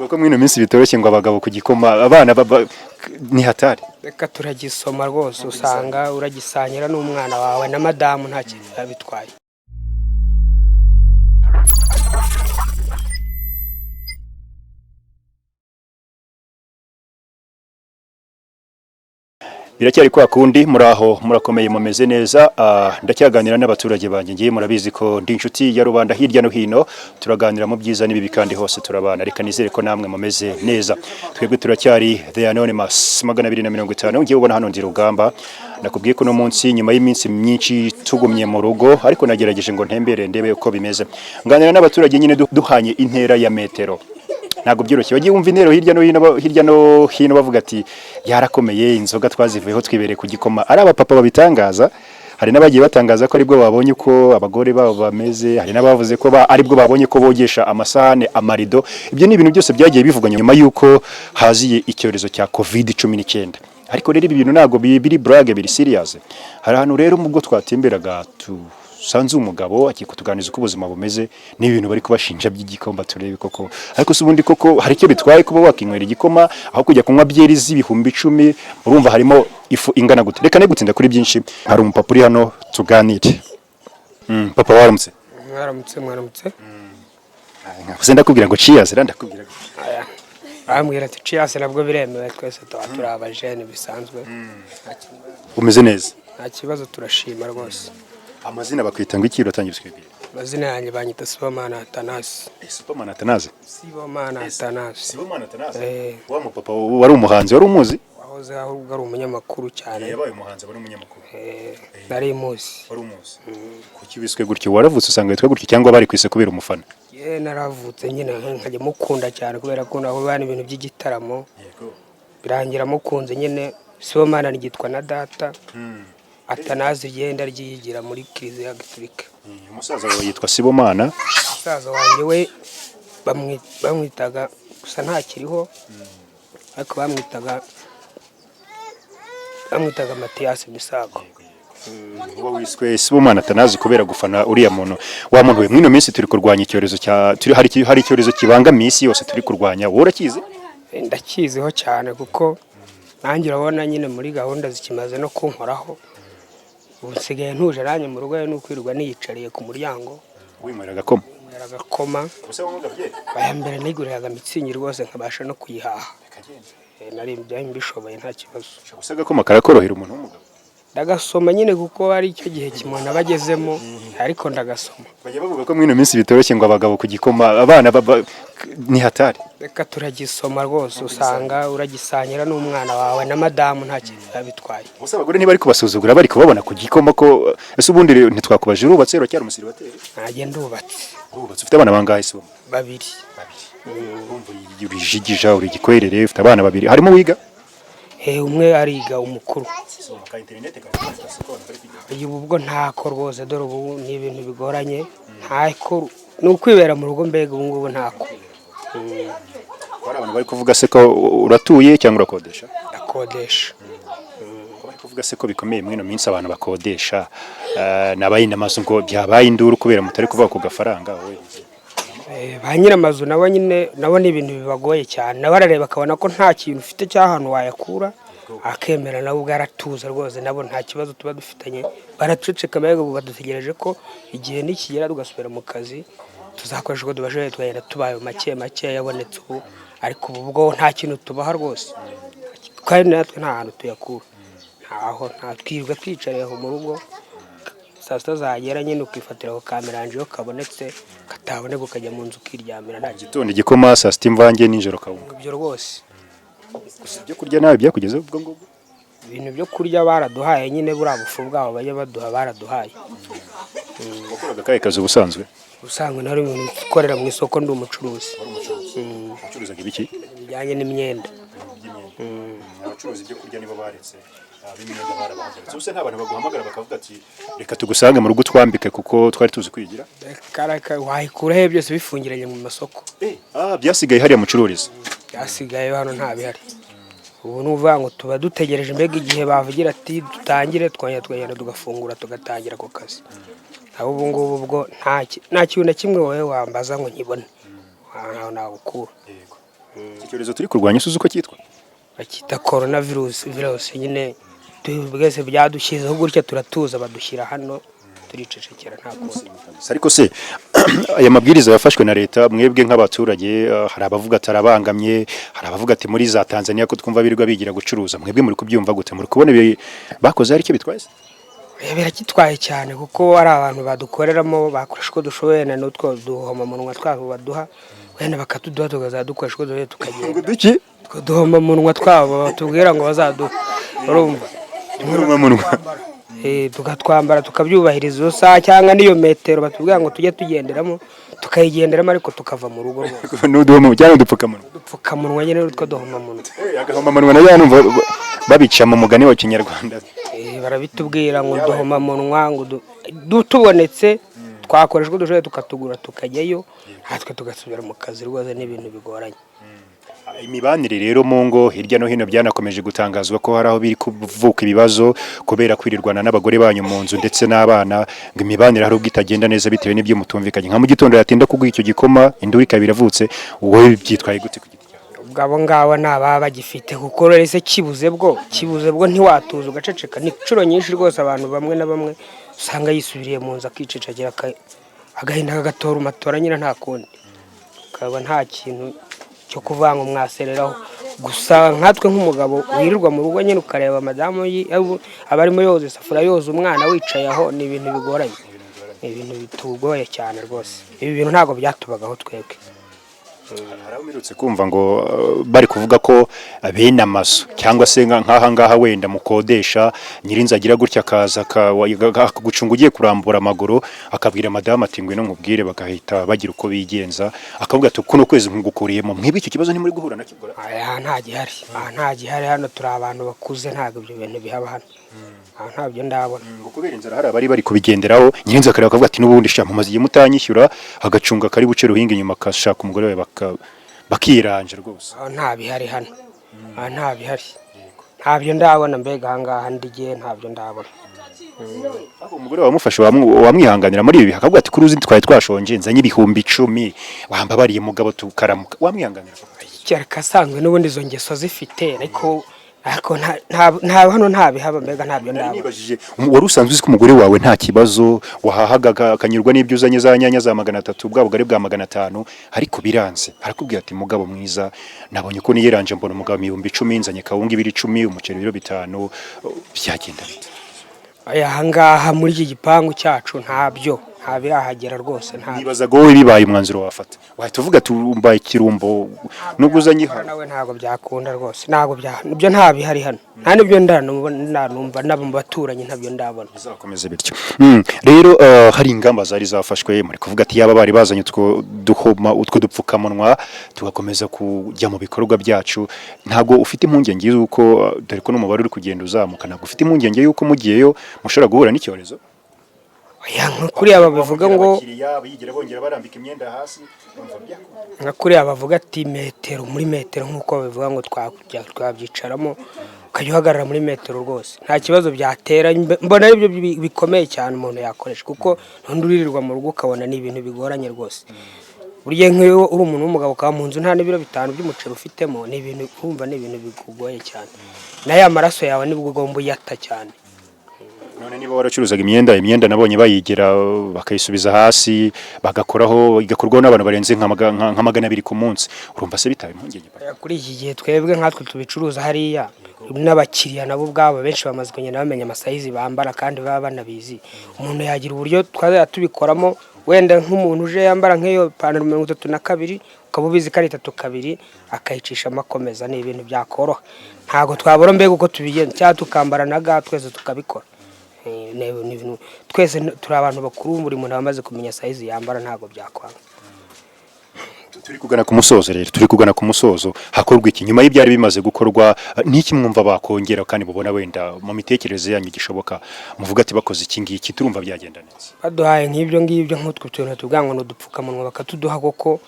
Bavuga ko muri ino minsi bitoroshye ngo abagabo ku gikoma abana ni hatari. Reka turagisoma rwose, usanga uragisangira n'umwana wawe na madamu, nta kintu biba bitwaye. Biracyari kwa kundi, muraho, murakomeye, mumeze neza. Ndacyaganira n'abaturage banjye. Ngiye murabizi ko ndi inshuti ya rubanda, hirya no hino turaganira mu byiza n'ibibi kandi hose turabana. Reka nizere ko namwe mumeze neza. Twebwe turacyari The Anonymous 250. Ngiye ubona hano ndi Rugamba. Nakubwiye ko uno munsi, nyuma y'iminsi myinshi tugumye mu rugo, ariko nagerageje ngo ntembere ndebe uko bimeze, nganira n'abaturage nyine duhanye intera ya metero. Ntabwo byoroshye, bagiye wumva intero hirya no hino, hirya no hino bavuga ati byarakomeye, inzoga twazivuyeho, twibereye ku gikoma. Ari abapapa babitangaza, hari n'abagiye batangaza ko aribwo babonye uko abagore babo bameze, hari n'abavuze ko aribwo babonye ko bogesha amasahane, amarido. Ibyo ni ibintu byose byagiye bivugwa nyuma y'uko haziye icyorezo cya COVID-19. Ariko rero ibi bintu ntabwo biri blague, biri serious. Hari ahantu rero ubwo twatemberaga tusanze umugabo agiye kutuganiriza uko ubuzima bumeze n'ibintu bari kubashinja by'igikoma. Turebe koko, ariko se ubundi koko hari icyo bitwaye kuba wakinywera igikoma aho kujya kunywa byeri z'ibihumbi 10? Urumva harimo ifu ingana gute? Reka ne gutinda kuri byinshi, hari umupapa uri hano tuganire. Papa, waramutse? Mwaramutse, mwaramutse. Nkavuze ndakubwira ngo cheers, era ndakubwira. Aya, bambwira ati cheers, nabwo biremewe, twese tuba turi abajene bisanzwe. Umeze neza? Nta kibazo, turashima rwose. Amazina bakwita ngo iki? Uratangira utwibwira. Amazina yanjye banyita Sibomana Atanasi. Superman Atanaze? Sibomana Atanasi. Sibomana Atanaze. Eh. Wa mupapa wari umuhanzi, wari umuzi? Wahoze ahubwo ari umunyamakuru cyane. Yabaye umuhanzi, wari umunyamakuru. Eh, nari muzi. Wari umuzi. Kuki wiswe gutyo? Waravutse usanga witwa gutyo cyangwa bari kwise kubera umufana? Ye, naravutse nyine nkajya mukunda cyane kubera ko naho bana ibintu by'igitaramo birangira mukunze nyine. Sibomana ryitwa na data, Atanazi ryenda ryiyigira muri Kiliziya Gatolika. Umusaza wawe yitwa Sibomana? Musaza wanjye we bamwitaga gusa ntakiriho, ariko bamwitaga Matiyasi Misago. Uba wiswe Sibomana Atanazi kubera gufana uriya muntu. Wa muntu we, mwino minsi turi kurwanya icyorezo cya turi hari icyorezo kibangamiye isi yose turi kurwanya, wowe urakizi? Ndakiziho cyane kuko nanjye urabona nyine muri gahunda zikimaze no kunkoraho. Ubu nsigaye ntuje nanjye mu rugo, ni ukwirirwa niyicariye ku muryango. Winywera agakoma? Nywera agakoma. Aya, mbere niguriraga Mützig rwose nkabasha no kuyihaha. Nari byari mbishoboye, nta kibazo. Gusa agakoma karakorohera umuntu w'umugabo? Ndagasoma nyine kuko ari icyo gihe kimuntu aba agezemo, ariko ndagasoma. Bajya bavuga ko mwino minsi bitoroshye ngo abagabo ku gikoma abana ni hatari. Reka turagisoma rwose, usanga uragisangira n'umwana wawe na madamu, nta kintu biba bitwaye. Gusa abagore ntibari kubasuzugura bari kubabona ku gikoma? Ko ese ubundi rero ntitwakubaje, urubatse, uracyari umusiribateri? Ntajya, ndubatse. Urubatse, ufite abana bangahe se? Babiri. Urumva urijigija, uri igikwerere, ufite abana babiri, harimo wiga? Umwe ariga, umukuru. Ubu ubwo ntako rwose, dore ubu ni ibintu bigoranye, ntako, ni ukwibera mu rugo mbega ubu ngubu ntako. Hari abantu bari kuvuga se ko uratuye cyangwa urakodesha? Ndakodesha. Bari kuvuga se ko bikomeye muri ino minsi, abantu bakodesha nabaye n'amazu ngo byabaye induru kubera mutari kuvuga ku gafaranga wowe. Ba nyir'amazu nabo nyine nabo ni ibintu bibagoye cyane, nabo arareba akabona ko nta kintu ufite cy'ahantu wayakura, akemera nawe ubwo aratuza rwose. Nabo nta kibazo tuba dufitanye, baraceceka mbega ubu badutegereje ko igihe nikigera tugasubira mu kazi tuzakoresha uko tubashoboye, tukagenda tubaye make make yabonetse ubu, ariko ubu bwo nta kintu tubaha rwose, kandi natwe nta hantu tuyakura, ntaho, nta twirirwa twicariye aho mu rugo. Saa sita zagera nyine ukifatira ako kameranje iyo kabonetse, kataboneka ukajya mu nzu ukiryamira, nta kintu. Gitondo igikoma, saa sita imvange, nijoro kawunga. Ibyo rwose. Gusa ibyo kurya nawe byakugezeho ubwo ngubwo? Ibintu byo kurya baraduhaye nyine, buriya bufu bwabo bajya baduha, baraduhaye. Wakoraga akahe kazi ubusanzwe? Ubusanzwe nari umuntu ukorera mu isoko, ndi umucuruzi. Wacuruzaga ibiki? Bijyanye n'imyenda. Abacuruza ibyo kurya nibo baretse, ab'imyenda barabahagaritse. Ubuse nta bantu baguhamagara bakavuga ati reka tugusange mu rugo twambike kuko twari tuzi kwigira? Karaka, wayikura he byose bifungiranye mu masoko? Byasigaye hariya mucururiza? Byasigaye hano, nta bihari. Ubu ni ukuvuga ngo tuba dutegereje mbega igihe bavugira ati dutangire, twongera tukagenda tugafungura, tugatangira ako kazi. Aho ubu ngubu ubwo nta kintu na kimwe wowe wambaza ngo nkibone, ntaho nagukura. Iki cyorezo turi kurwanya usuze uko cyitwa? Bakita corona virus nyine. Twese byadushyizeho gutya, turatuza, badushyira hano turicecekera, nta kundi. Ariko se aya mabwiriza yafashwe na leta, mwebwe nk'abaturage, hari abavuga ati arabangamye, hari abavuga ati muri za Tanzania ko twumva birirwa bigira gucuruza, mwebwe muri kubyumva gute? Muri kubona ibi bakoze hari icyo bitwaye se? Birakitwaye cyane, kuko ari abantu badukoreramo bakoresha uko dushoboye, na n'utwo duhomamunwa twabo baduha, wenda bakatuduha tukazadukoresha uko dushoboye tukagenda. Duki? Utwo duhomamunwa twabo batubwira ngo bazaduha, urumva? Umunwa. Tukatwambara, tukabyubahiriza iyo saha cyangwa n'iyo metero batubwira ngo tujye tugenderamo, tukayigenderamo, ariko tukava mu rugo rwose. N'uduhoma cyangwa udupfukamunwa? Udupfukamunwa nyine, n'utwo duhomamunwa. Agahomamunwa nayo numva babica mu mugani wa Kinyarwanda. Barabitubwira ngo uduhomamunwa ngo tubonetse twakoresha uko dushoboye tukatugura, tukajyayo, natwe tugasubira mu kazi rwose. Ni ibintu bigoranye. Imibanire rero mu ngo hirya no hino, byanakomeje gutangazwa ko hari aho biri kuvuka ibibazo kubera kwirirwana n'abagore banyu mu nzu ndetse n'abana, ngo imibanire hari ubwo itagenda neza bitewe n'ibyo mutumvikanye, nka mu gitondo yatinda kuguha icyo gikoma, induru ikaba iravutse. Wowe byitwaye gute ku giti cyawe? Ubwo abo ngabo ni ababa bagifite, kuko rero se kibuze bwo ntiwatuza ugaceceka? Ni inshuro nyinshi rwose abantu bamwe na bamwe usanga yisubiriye mu nzu akicecekera, agahinda kagatora umatora nyine, nta kundi, ukaba nta kintu cyo kuvuga ngo mwasereraho. Gusa nkatwe nk'umugabo wirirwa mu rugo nyine, ukareba madamu aba arimo yoza isafuriya, yoza umwana, wicaye aho, ni ibintu bigoranye, ni ibintu bitugoye cyane rwose. Ibi bintu ntabwo byatubagaho twebwe. Hari aho mperutse kumva ngo bari kuvuga ko bene amazu cyangwa se nk'aha ngaha wenda mukodesha, nyirinzu agira gutya akaza akagucunga ugiye kurambura amaguru, akabwira madamu ati "Ngwino nkubwire", bagahita bagira uko bigenza, akavuga ati "Kuno kwezi nkugukuriyemo". Mwebwe icyo kibazo ntimuri guhura nacyo ubwo? Aha nta gihari, aha nta gihari. Hano turi abantu bakuze, ntabwo ibyo bintu bihaba hano. Aha ntabyo ndabona. Ngo kubera inzara hari abari bari kubigenderaho, nyirinzu akareba akavuga ati "N'ubundi sha mumaze igihe mutanyishyura", agacunga kari buce ruhinga inyuma, akashaka umugore we bakiranja rwose. Aha nta bihari hano, aha nta bihari, ntabyo ndabona. Mbega aha ngaha ndigiye ntabyo ndabona. Ariko umugore wamufashe wamwihanganira muri ibi bihe, akavuga ati "Kuri uzi twari twashonje, nzanye 10,000, wambabariye mugabo tukaramuka", wamwihanganira? Kereka asanzwe n'ubundi izo ngeso zifite, ariko nta hano nta bihaba, mbega ntabyo ndabona. Nibajije, wari usanzwe uzi ko umugore wawe nta kibazo, wahahaga akanyurwa n'ibyo uzanye, za nyanya za 300, bwa bugari bwa 500, ariko biranze, arakubwira ati "Mugabo mwiza, nabonye ko niyeranje mbona umugabo 10,000, nzanye kawunga ibiro 10, umuceri ibiro 5", byagenda bite? Aya, aha ngaha muri iki gipangu cyacu ntabyo, nta birahagera rwose, ntabyo. Nibazaga wowe bibaye umwanzuro wafata, wahita uvuga ati "Umbaye ikirumbo nubwo uzanye iha". Nawe ntabwo byakunda rwose, ntabwo bya ibyo nta bihari hano, nta n'ibyo ndanumva nabo mu baturanyi, ntabyo ndabona. Bizakomeze bityo. Rero hari ingamba zari zafashwe, muri kuvuga ati yaba bari bazanye utwo duhoma, utwo dupfukamunwa, tugakomeza kujya mu bikorwa byacu. Ntabwo ufite impungenge y'uko, dore ko n'umubare uri kugenda uzamuka, ntabwo ufite impungenge y'uko mugiyeyo mushobora guhura n'icyorezo? Oya, nka kuriya babivuga ngo Abakiriya bigira bongera barambika imyenda hasi, urumva byakunda? Nka kuriya bavuga ati metero muri metero, nk'uko babivuga ngo twabyicaramo, ukajya uhagarara muri metero, rwose nta kibazo byatera. Mbona aribyo bikomeye cyane umuntu yakoresha, kuko ntundi uririrwa mu rugo ukabona ni ibintu bigoranye rwose. Burya nk'iyo uri umuntu w'umugabo ukaba mu nzu nta n'ibiro 5 by'umuceri ufitemo, ni ibintu urumva ni ibintu bikugoye cyane, na ya maraso yawe nibwo ugomba uyata cyane. None niba waracuruzaga imyenda, imyenda nabonye bayigira bakayisubiza hasi, bagakoraho, igakorwaho n'abantu barenze nka 200 ku munsi, urumva se bitaba impungenge? Kuri iki gihe twebwe nkatwe tubicuruza hariya, n'abakiriya nabo ubwabo benshi bamaze kugenda bamenya amasayizi bambara, kandi baba banabizi. Umuntu yagira uburyo twazajya tubikoramo, wenda nk'umuntu uje yambara nk'iyo pantaro 32, ukaba ubizi ko ari 32, akayicishamo akomeza. Ni ibintu byakoroha, ntabwo twabura mbega uko tubigenza, cyangwa tukambara na ga twese tukabikora. Twese turi abantu bakuru, buri muntu aba amaze kumenya sayizi yambara, ntabwo byakwanga. Turi kugana ku musozo rero, turi kugana ku musozo. Hakorwa iki nyuma y'ibyari bimaze gukorwa? N'iki mwumva bakongera kandi mubona wenda mu mitekerereze yanyu gishoboka, muvuga ati "Bakoze iki ngiki turumva byagenda neza"? Baduhaye nk'ibyo ngibyo, nk'utwo tuntu tuvuga ngo ni udupfukamunwa, bakatuduha koko,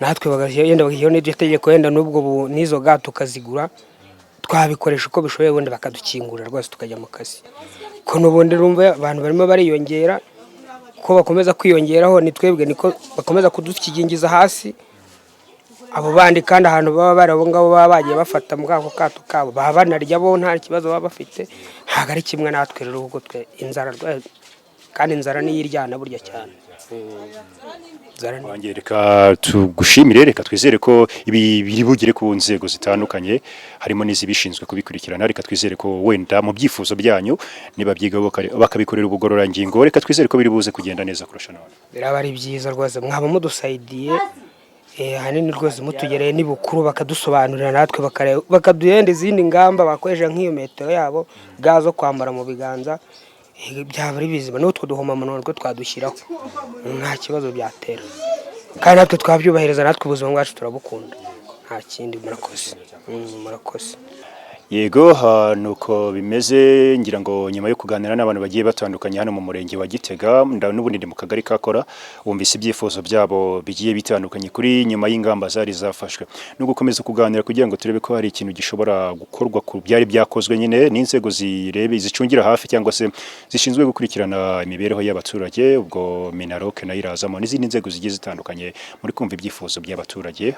natwe bagashyira yenda bagashyiraho n'iryo tegeko, wenda n'ubwo n'izo ga tukazigura, twabikoresha uko bishoboye, ubundi bakadukingurira rwose tukajya mu kazi, ko n'ubundi urumva abantu barimo bariyongera. Ko bakomeza kwiyongeraho, ni twebwe niko bakomeza kudukigingiza hasi. Abo bandi kandi ahantu baba bari, abo ngabo baba bagiye bafata muri ako kato kabo, baba banarya, bo nta kibazo baba bafite. Ntabwo ari kimwe natwe rero, kuko twe inzara kandi inzara niyo iryana burya cyane. Inzara ni Wanjye, reka tugushimire. Reka twizere ko ibi biri bugere ku nzego zitandukanye, harimo n'izibishinzwe kubikurikirana. Reka twizere ko wenda mu byifuzo byanyu nibabyigaho bakabikorera ubugororangingo, reka twizere ko biri buze kugenda neza kurusha none. Biraba ari byiza rwose, mwaba mudusayidiye ahanini rwose, mutugereye n'ibukuru bakadusobanurira, natwe bakareba, bakaduhenda izindi ngamba bakoresha nk'iyo metero yabo, ga zo kwambara mu biganza, byaba ari bizima. N'utwo duhomamunwa natwo twadushyiraho, nta kibazo byatera, kandi natwe twabyubahiriza. Natwe ubuzima bwacu turabukunda, nta kindi. Murakoze. Murakoze. Yego, nuko bimeze. Ngira ngo nyuma yo kuganira n'abantu bagiye batandukanye hano mu murenge wa Gitega, n'ubundi ndi mu kagari ka Kora, wumvise ibyifuzo byabo bigiye bitandukanye kuri nyuma y'ingamba zari zafashwe, no gukomeza kuganira kugira ngo turebe ko hari ikintu gishobora gukorwa ku byari byakozwe nyine n'inzego zirebe, zicungira hafi cyangwa se zishinzwe gukurikirana imibereho y'abaturage. Ubwo MINALOC nayo irazamo n'izindi nzego zigiye zitandukanye. Muri kumva ibyifuzo by'abaturage,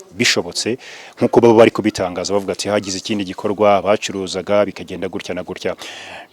bishobotse nk'uko baba bari kubitangaza, bavuga ati hagize ikindi gikorwa bacuruzaga bikagenda gutya na gutya.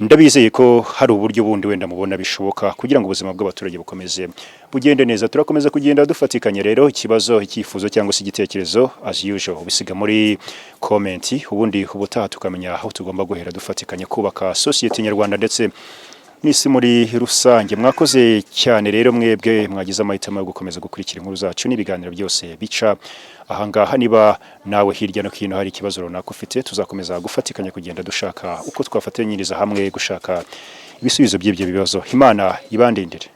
Ndabizeye ko hari uburyo bundi wenda mubona bishoboka kugira ngo ubuzima bw'abaturage bukomeze bugende neza. Turakomeza kugenda dufatikanya rero. Ikibazo, icyifuzo cyangwa se igitekerezo, as usual, ubisiga muri comment, ubundi ubutaha tukamenya aho tugomba guhera dufatikanya kubaka sosiyete nyarwanda ndetse n'isi muri rusange. Mwakoze cyane rero mwebwe mwagize amahitamo yo gukomeza gukurikira inkuru zacu n'ibiganiro byose bica ahangaha. Niba nawe hirya no hino hari ikibazo runaka ufite, tuzakomeza gufatikanya kugenda dushaka uko twafatanyiriza hamwe gushaka ibisubizo by'ibyo bibazo. Imana ibandindire.